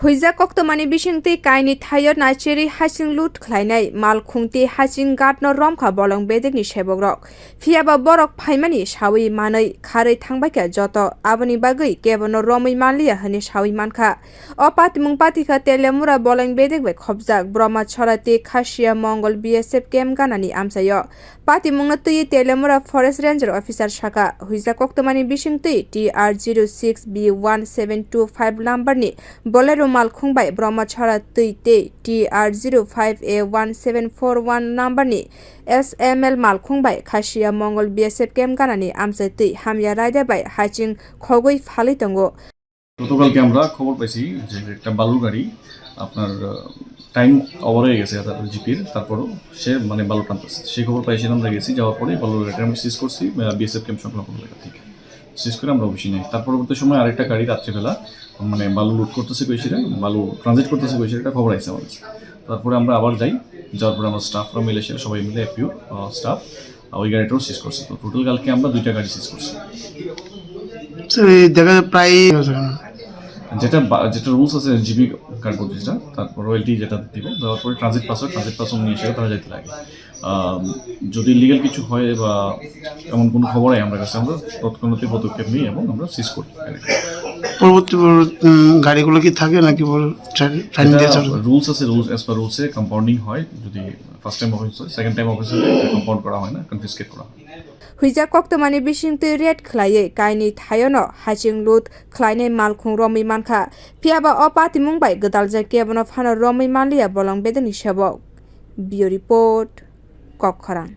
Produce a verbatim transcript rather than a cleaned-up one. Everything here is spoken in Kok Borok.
Huijak koktwmani bisingtwi kaini thaio naicherwi haching loot khlainai malkhung tei haching guard no romkha bolong bedekni sebokrok. Phiyaba borok phaimani sawi manwi kharwi thangbaikha joto, aboni bagwi kebono romwi manliya hwnwi sawi mankha. O patimung patikha Teliamura bolong bedek bai khopjak Brahmachhara tei Khasiya Mongol B S F camp ganani amchaio. Patimungno twiwi Teliamura Forest Ranger Officer sakha, huijak koktwmani bisingtwi T R zero six B one seven two five number ni Bolero malkhung bai Brahmachhara twi tei T R zero five A one seven four one number ni S M L malkhung bai Khasiya Mongol B S F camp ganani amchai twi hamya raida bai haching khogwi phalwi tongo. গতকালকে আমরা খবর পাইছি যে একটা বালুর গাড়ি আপনার, আহ, time over হয়ে গেছে তার জিপির, তারপরও সে মানে বালু টানতেছে। সেই খবর পাইছিলাম, আমরা গেছি, যাওয়ার পরে বালুর গাড়িটা আমরা সিজ করছি, আহ, বিএসএফ ক্যাম্প সংলগ্ন এলাকা থেকে সিজ করে আমরা অফিসে নিয়ে। তার পরবর্তী সময় আরেকটা গাড়ি রাত্রিবেলা মানে বালু লোড করতেছে কইছিল, বালু ট্রানজিট করতেছে কইছিল, এটা খবর আইছে আমার কাছে। তারপরে আমরা আবার যাই, যাওয়ার পরে আমরা স্টাফরা মিলে সেটা সবাই মিলে এফপিও স্টাফ ওই গাড়িটাও সিজ করছে। তো টোটাল কালকে আমরা দুইটা গাড়ি সিজ করছি। স্যার, এই দেখা যায় প্রায় যেটা বা-, যেটা রুলস আছে জিবি কার্ড যেটা, তারপর রয়্যালটি যেটা দিব, দেওয়ার পরে ট্রানজিট পাস হয়, ট্রানজিট পাস নিয়ে সেটা তারা যাইতে লাগে। আম, যদি ইলিগাল কিছু হয় বা এমন কোনো খবর হয় আমার কাছে, আমরা তৎক্ষণাৎ পদক্ষেপ নিই এবং আমরা সিজ করি গাড়িটা। পরবর্তী পর-, উম, গাড়িগুলো কি থাকে নাকি পরে ট্রা-, ফাইন এটা দিয়ে চলে? রুলস আছে, রুলস, অ্যাজ পার রুলসে কম্পাউন্ডিং হয়, যদি ফার্স্ট টাইম অফেন্স হয়, সেকেন্ড টাইম অফেন্স হলে কম্পাউন্ড করা হয় না, কনফিসকেট করা হয়। Huijak koktwmani bisingtwi raid khlaiwi kaini thaiono haching loot khlainai malkhung romwi mankha. Phiyaba o patimung bai gwdaljak kebono phano romwi manliya bolong bedekni sebok. Bureau Report, Kokkhorang.